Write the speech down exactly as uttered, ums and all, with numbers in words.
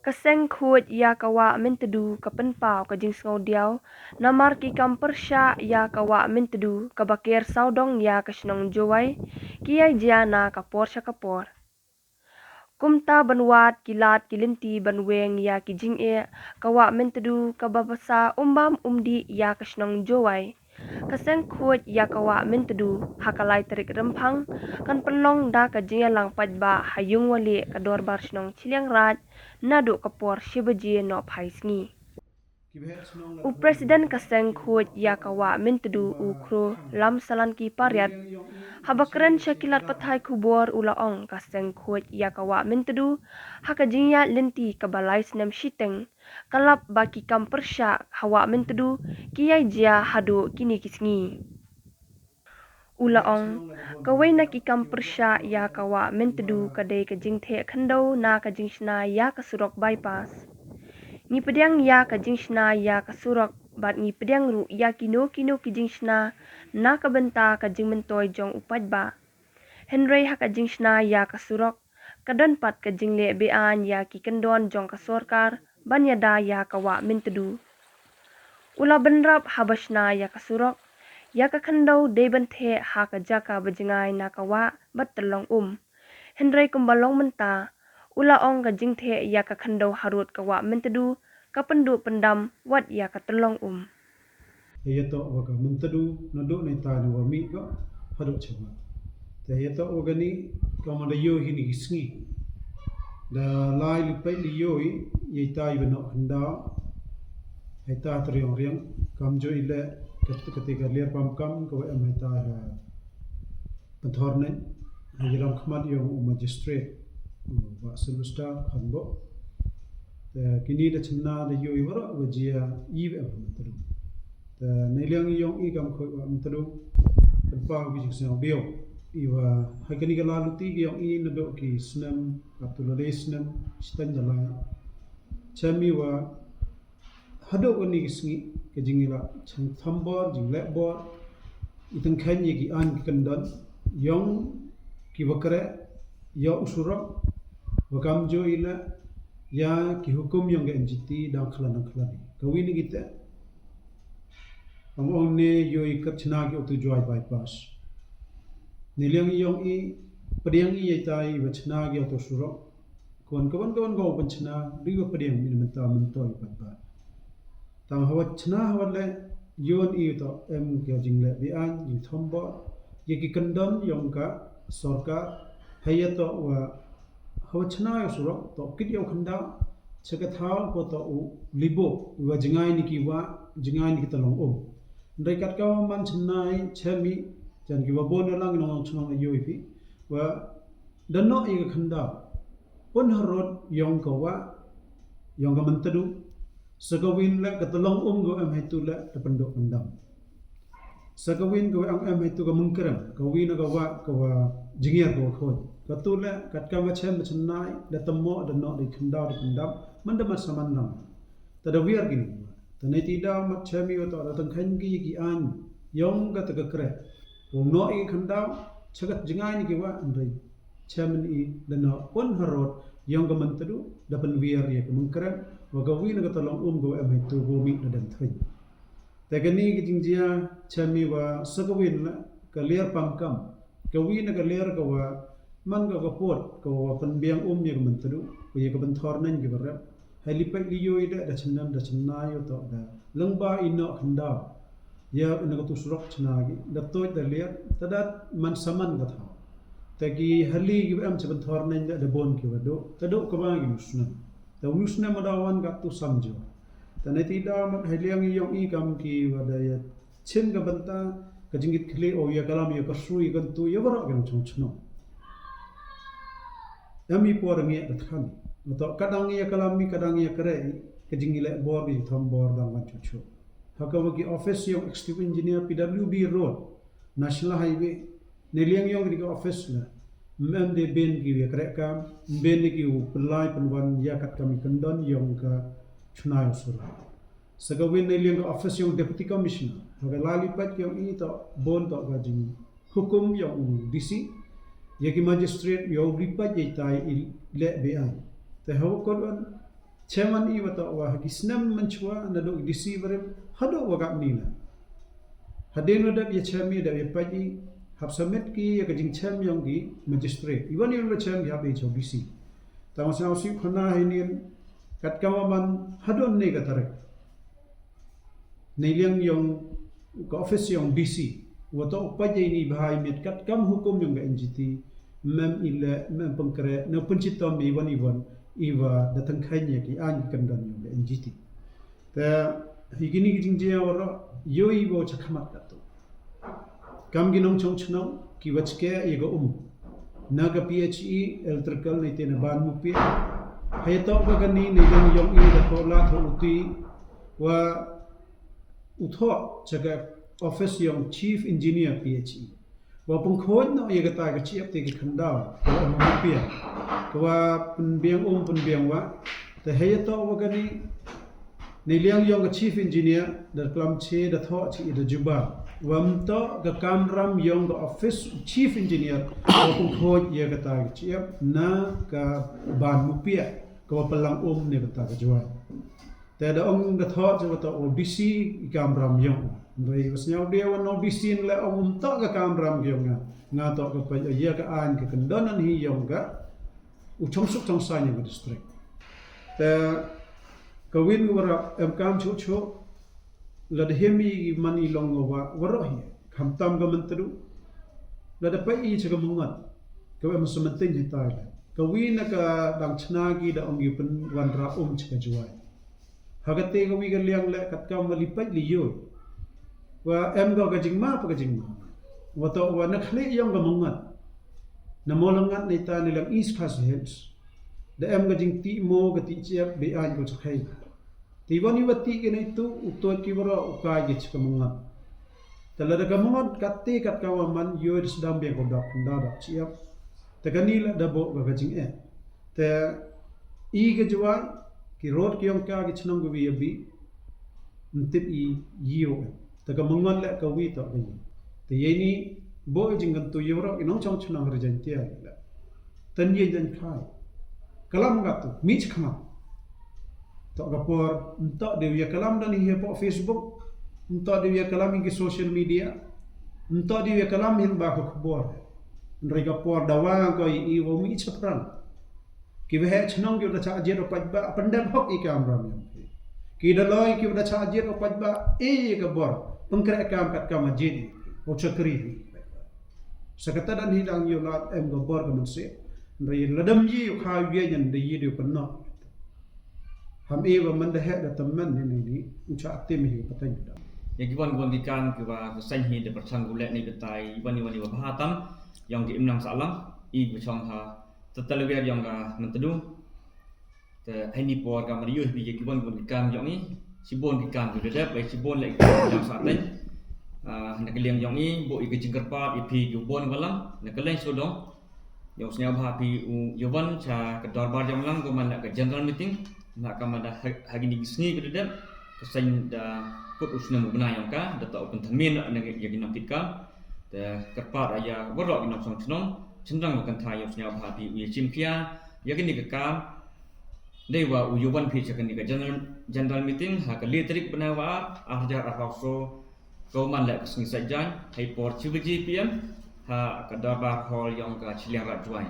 Ka seng khuid ïa ka Wah Myntdu ka pynpaw ka jingsngewdiaw namar ki kam pyrshah ïa ka Wah Myntdu kaba ker sawdong ïa ka shnong Jowai, ki ïai jia na ka por sha ka por. Kumta ban wad ki lad ki lynti ban weng ïa ki jingeh, ka Wah Myntdu kaba basa um bam um dih ïa ka shnong Jowai, ka seng khuid ïa ka Wah Myntdu ha ka lai tarik Rymphang kan pynlong da ka jingïalang paidbah ha Ïungwalieh ka Dorbar Shnong Chilliangraij naduh ka por shi baje nohphai sngi. U President ka seng khuid ïa ka Wah Myntdu, u Khroo Lamsalanki Pariat, haba kren sha ki lad pathai khubor u la ong ka seng khuid ïa ka Wah Myntdu ha ka jingïaid lynti kaba lai snem shiteng, ka lap ba ki kam pyrshah ha Wah Myntdu ki ïai jia haduh kine ki sngi. U la ong, kawei na ki kam pyrshah ïa ka Wah Myntdu ka dei ka jingtheh khyndew na ka jingshna ïa ka surok bypass. Ngi pdiang ïa ka jingshna ïa ka surok bad ngi pdiang ruh ïa kino kino ki jingshna na ka bynta ka jingmyntoi jong u paidbah. Hynrei ha ka jingshna ïa ka surok ka don pat ka jingleh be-aiñ ïa ki kyndon jong ka sorkar ban ïada ïa ka Wah Myntdu. U la bynrap haba shna ïa ka surok, ïa ka khyndew dei ban theh ha ka jaka ba jngai na ka wah bad tyllong um. Hynrei kumba long mynta, u la ong ka jingtheh ïa ka khyndew harud ka Wah Myntdu ka pynduh pyndam wat ïa ka tyllong um. Ïa to wa ka Myntdu naduh neitai na wa mih ko haduh chawat. Te ïa to wa kani ka ma da ïoh hi ni ki sngi. Da lai li peit li ïoh hi, ïa tai ba noh khyndaw. Hai ta triong riang, kam joi le, kat kat ka liar pam kam, ka wa em hai ta ha Pynthor nen, ha ïalam khmat ïong u magistrate, u Bah Sylvester Khanbo. Te kini da chynna da ïoh i wara wa jia i wa em ha Myntdu. Te nei liang ïong i kam khoi wa Myntdu. Pynpaw ki jingsngew diaw. I wa hai kani ka la luti ki ïong i naduh ki snem, ap tu la dei snem, shiteng da lai. Chem i wa haduh kani ki sngi, ka jingïalang chang thombor, jingleh bor, i tyngkheiñ ïa ki aiñ ki kyndon, ïong ki wa kreh, ïa u surok, wa kam joi le, ïa ki hukum ïong ka N G T, dang khlan dang khlan. Ka wi ni kita, am ong ne ïoh i kat chna ki otu Jowai bypass. Ni liang ïong i, pdiang i ïa tai wa chna ki otu surok, Kawan kawan kawan kawan pynchna, dei wa pdiang min mynta mynta i pat pat. Tang hawa chna hawa le, ïon i to em ka jingleh bi-aiñ, jingthombor, ïa ki kyndon ïong ka sorkar, haya to wa hawa chna ïa surok, to kit ïa u khyndaw, cha ka thaw ko to u libo, wa jngai ni ki wa, jngai ni ki tyllong um. Ndai kat ka wa man chna i, chem i, jan ki wa bon ïa lang nong chnong ïa i phi, wa da noh ïa ka khyndaw. Pun harud ïong ka wa, ïong ka Myntdu. Sa ka win le ka tyllong um ka em haitu le da pynduh pyndam. Sa ka win ka wa em haitu ka Myngkrem, ka win ka wa, ka wa jingïar ka wa khoi. Ka tu le kat ka ma chem ma chem nai, da tamo da noh da khyndaw da pyndam, man da mat saman lang. Ta da wiar kini. Ta nei ti da mat chem i wa to da tang khan ki ki an, ïong ka ta ka kre. Wong noh i khyndaw, chagat jngai ni ki wa, ndai. Chairman i da na pun harud ïong ka Myntdu da pynwiar ïa ka Myngkrem, wa ka wi na ka tyllong um ka wa em haitu ka wa mih da dem thwin. Te kani ka jingjia chairman i wa sa ka win la ka liar pam kam, ka wi na ka liar ka wa man ka ka put ka wa pynbiang um ïa ka Myntdu, ka ïa ka Pynthor nen ki wa rep. Hai li pek li ïoh i da da chynnan da chynna ïoh to da lyngba i noh khyndaw. Ïa ina ka tu surok chna ki, da toit da liat, ta da man saman ka thaw. Ta ki hali ki wa em cha Pynthor nen da da bon ki wa do, ta do ka ba ki nusnem. Ta nusnem ma da wan ka tu sam jo. Ta nei ti da mat hai liang i ïong i kam ki wa da ïa chin ka bynta, ka jingit khli o ïa ka lam ïa ka sui ka tu ïa wa ro ki nong chong chnong. Em i por ngi ka than. Ma to ka dang ïa ka lam i ka dang ïa ka rei, ka jingit le bor ki thom bor dang wan chu chu. Ha ka wa ki office ïong executive engineer P W D road, National Highway, ne liang ïong ki office la. Mem de ben ki ïa krek kam, ben ki u pynlai pynwan ïa kat kam i kyndon ïong ka chunai u sura. Sa ka win ne liang ka office ïong Deputy Commissioner, ha ka la li pat ïong i to bon to ka jing hukum ïong u D C, ïa ki magistrate ïong li pat ïa tai i le be an. Te ha wa kot wan, Chairman i wa toh wa ha ki snem mynshuwa naduh ki D C barim haduh wa katni na. Hadien wa dep ïa chairman i dep ïa peit i hap submit ki ïa ka jingchem yong ki magistrate. Iwan iwan wa chem ki hap ïa D C. Tang wa sngewsih khana hynnin katkam wa man haduh ne ka tarik. Nei liang yong ka office yong D C wa toh u peit ïa ini bha i miet katkam hukum yong ka N G T. Mem i le mem pengkre ne pynchitom iwan iwan iwa da tengkhaiñ ïa ki aiñ ki kyndon yong ka N G T. Te hi kini ki jingjia waroh ïoh i wa cha khmat katu. Kam ki nongchong chnong ki wa chke ïa ka um na ka P H E electrical ne te na ban mupi. Hei toh ka kani ne dang yong i da thola tho uti wa u thoh cha ka office yong chief engineer P H E. Wa pengkhot no ïa kata ka chiap te ka khandau ka wa mupi ka wa pynbiang um pynbiang wa. Te hei toh wa kani ne liang yong ka chief engineer da klam che da thoh chi da juba. Wa mtoh ka kamram yong ka office chief engineer wa pengkhot ïa kata ka chiap na ka ban mupi ka wa pelang um ne kata ka juai. Te da ong da thoh cha wa toh wa D C i kamram yong. Ndrei wa sngewdei wa no D C le ong um toh ka kamram yong nga. Nga toh ka peit ïa ka aiñ ka kyndon hi yong ka u chongsuk chongsaiñ yong ka district. Te ka win wa rap em kam chuh chuh. Lada him i man i long wa waroh hi khamtam ka Myntdu. Lada peit i cha ka Mawngod ka wa em sa myntin hi tai le ka wi na ka dang chna ki da ong ïa pynwanrah um cha ka juai. Ha kate ka wi ka liang le katkam wa li peit li ïoh wa em ka ka jingma pa ka jingma. Wa toh wa na khlieh yong ka Mawngod na Mawlyngngat ne ta ne lang East Khasi Hills da em ka jingtih mo ka tih chiap be aiñ ko chakhai. Te iwan iwa tih kene tu u toit ki waroh u kai ki cha ka Mawngod. Te lada ka Mawngod kate katkam wa man ïoh da sdang biang ko dap da dap chiap. Te kani la da boh ka ka jing eh. Te i ka juai ki rot ki yong ka ki chnong ka wi ya bi. Ntip i ïoh. Te ka Mawngod le ka wi toh ka wi. Te ïa ini boh i jingkyntu ïa waroh i nongchong chnong ha ri Jaintia le. Tan ïa jan khai. Kalam ka tu mi chkhmat. Toh ka por ntoh dei ïa kalam da ni hi poh Facebook. Ntoh dei ïa kalam hi ki social media. Ntoh dei ïa kalam hin ba ka khubor. Nrei ka por da wa ko i wa mi chapran. Ki wa heh chnong ki wa da cha jied u paidbah pyndep hok i kamram yong ki. Ki da loi ki wa da cha jied u paidbah i ka bor pynkreh kam katkam jied i u chakri. Sa kata da ni dang ïoh lad em ka bor ka mynsiem. Nrei la dam ïoh kha ïa nyan da ïoh dei pynnoh. Ham i wa man da heh da tymmen ni ni ni u cha tim hi pateng da. Ïa ki wan ki wan ki kam ki wa ka seng hi da pyrchang ku leh ni batai wan ni wan ni wa bha tam yong ki imlang sahlang i ku chong ha Te talawar yong ka Myntdu. Te hei ni por ka mari yuh bi ki bon bon ki kam yong i. Si bon ki kam ki dep, ai si bon le ki kam sa teng. Ah, na ka liang yong i, bo i ka jingkyrpad i phi ki bon balang, na ka liang sodong. Yong sñiaw bha phi u yoban cha ka dorbar yong lang ko man la ka general meeting. Na ka man da ha-, hagi ni ki sngi ki dep. Ka seng da kut u snem u bnai yong ka, da ta u pynthamin na ya ki nong ki kam. Te kyrpad aya warok ki nong song chnong, chnong ka kynthai yong sñiaw bha phi u ya chim khia, ya kini ka kam. Dei wa u yoban phi cha kani ka general, general meeting, ha ka le tarik bnai wa, ar hajar ar haw so, ko man le ka sngi sa jan, hei por chi baje P M, ha ka dorbar hall yong ka Chilliangrad Jowai.